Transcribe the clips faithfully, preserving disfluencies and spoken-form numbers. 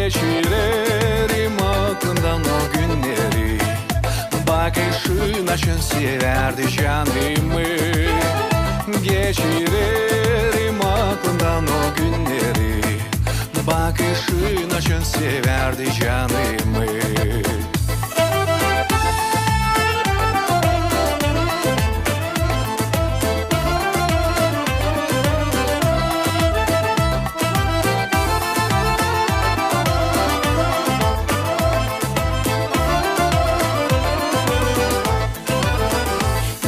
Geçirerim aklımdan o günneri. Bakışın açan severdi canımı. Geçirerim aklımdan o günneri. Bakışın açan severdi canımı.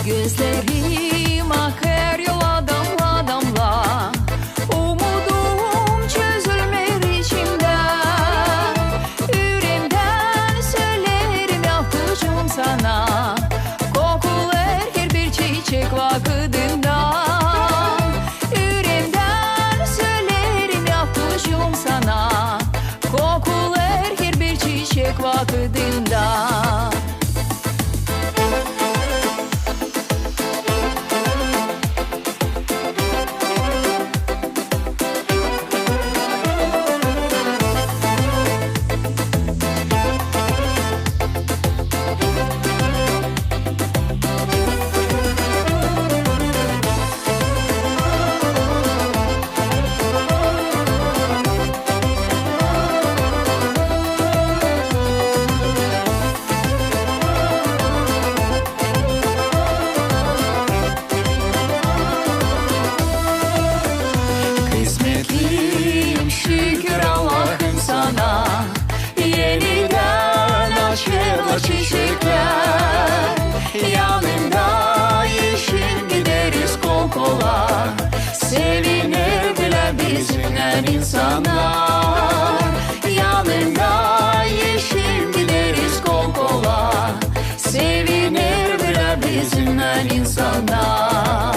Gözlerim akêr yola damla-damla, umudum çözülmeer içimdä. Üreemdän söleerim, yavrucuum, sana, kokular herbir çiçek vakıdında. Üreemdän söleerim, yavrucuum, sana, kokular herbir çiçek vakıdında. Kısmetliyim, şükür Allahım, sana. Enidän açêrlar çiçeklär. Yanımda eşim, gideriz kol-kola. Seviner bilä bizimnän insannar. Yanımda eşim, gideriz kol-kola. Seviner bilä bizimnän insannar.